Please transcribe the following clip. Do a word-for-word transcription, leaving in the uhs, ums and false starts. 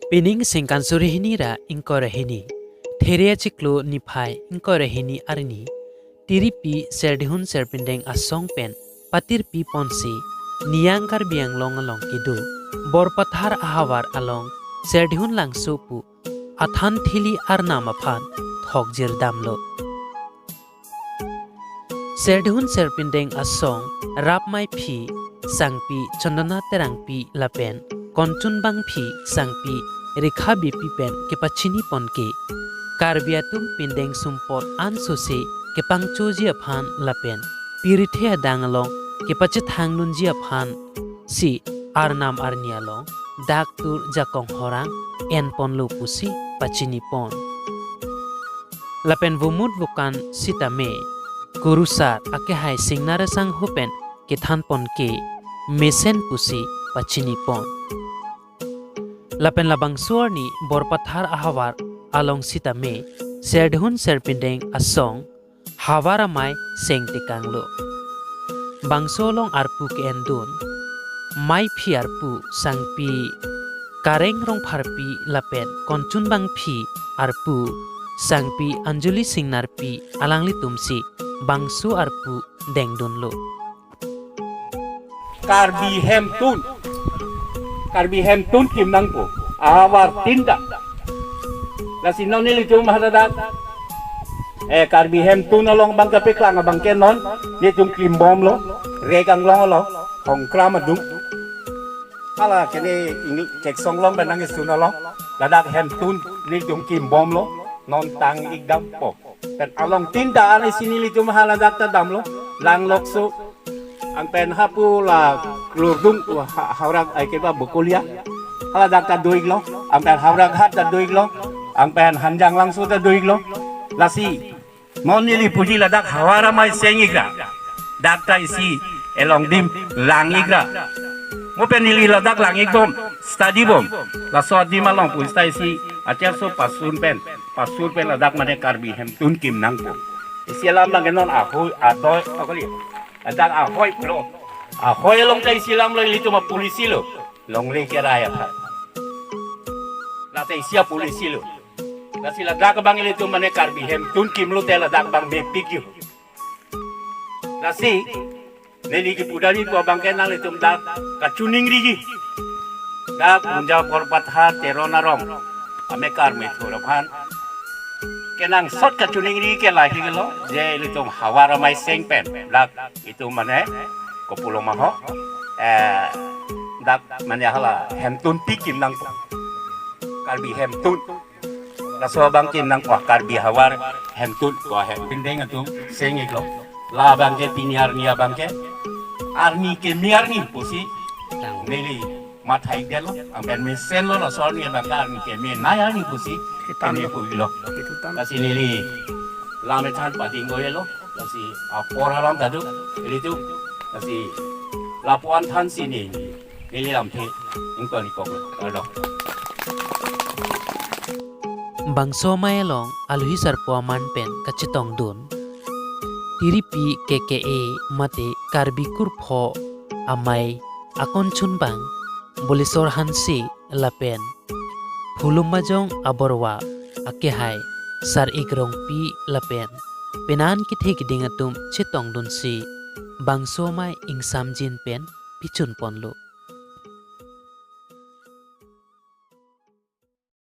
Pining singkan suri hini ra ingkoi ra hini, There achiklo niphai ingkoi ra hini arni, Tiripi Serdihun Serpindeng asong pen patirpi ponsi Niyang Karbi Anglong along kedo Borpathar ahavar along Serdihun Langso pu athan thili arnam aphan thokjir damlo. Serdihun Serpindeng asong Rapmai Phi, Sangpi Chandana Terangpi lapen Konchunbang Phi, Sangpi Rekha Beypi pen kepachini pon ke, Karbi atum pindeng sumpot ansose kepangchoji aphan lapen pirithe adang along kepachethang dunji aphan si arnam arni along dak tur jakong horang en ponlo pusi pachini pon. Lapen vomut vokan sitame kurusar akehai Singnar Sangho pen kethan pon ke mesen pusi pachini pon. Lapen labangso arni Borpathar ahavar along sitame Serdihun Serpindeng asong Havar Amei seng tekanglo. Bangso along arpu ke-endun Mai Phi arpu Sangpi Kareng Rongpharpi lapen Konchunbang Phi arpu Sangpi Anjali Singnarpi alanglitumsi bangso arpu dengdunlo. Karbi hemtun. Karbi hemtun kim nangpo. Ahavar tinta. Lasi non nelitum haladak, eh, Karbi hemtun along abang kapeklang abang ke non nelitum kim bomlo. Rek Anglong along, Hongkram adung. Hala kene Eng-, Keksong along pen nangsun along. Ladak hemtun nelitum kim bomlo. Non tang-ik dampo. Pen along tinta arnisi nelitum haladak ta damlo. Langlokso. Anpen hapu la Klurdung, ha-, Haurak ai ke ba Bokolia. Haladak ta do-iklo. Anpen Haurak Ghat ta do-iklo. Anpen Hanjanglangso ta do-iklo. Lasi non neli puji ladak Havar Amei seng-ik ra, dak ta isi elongdim lang-ik ra. Mo pen neli ladak lang-ik bom, study bom. Laso adim along pu seta isi acherso pasun pen, pasur pen ladak mane Karbi hemtun kim nangpo. Isi alam abang ke non ahoi, adoi, akoli. Ladak ahoi pulo. Ahoi along ta isi alamlo, ilitum a-policy lo. Longle kerai aphan. Lata isi a-policy lo. Lasi ladak abang ilitum mane Karbi hemtun kimlo te ladak abang mepik yo. Lasi neli kipudari ko abang ke nanglitum dak kachiningriji. Dak Punja Borpathar Teron arong amekar methur aphan kenangsot kachiningriji ke lahelo, je ilitum Havar Amei seng pen dak itum mane kopulo ma ho, eh, dak mane hala hemtun pi kim nangpo. Karbi hemtun. Laso abang kim nangpo, Karbi havar hemtun ko hem. Pindeng atum seng-iklo. La abang ke pini arni abang ke arni keme arni pusi neli mathai detlo, anpen mesenlo, laso arni abang ke arni kemenei arni pusi keme pulo. Lasi neli lam ethan pading goyelo. Lasi apor alam ta do, ilitum. Lasi lapu-an thansi neli, neli lamthe ingkoi-iklo. Ado. Bangso amei along aluhi sarpo aman pen kachetongdun Tiripi K K A mate Karbi Kurpho Amei Akonchunbang Bolesor Hanse lapen Phulum Majong Aborwa akehai Sar-ik Rongpi lapen penan kethe keding atum chetongdunsi bangso amei ingsamjin pen pichun ponlo.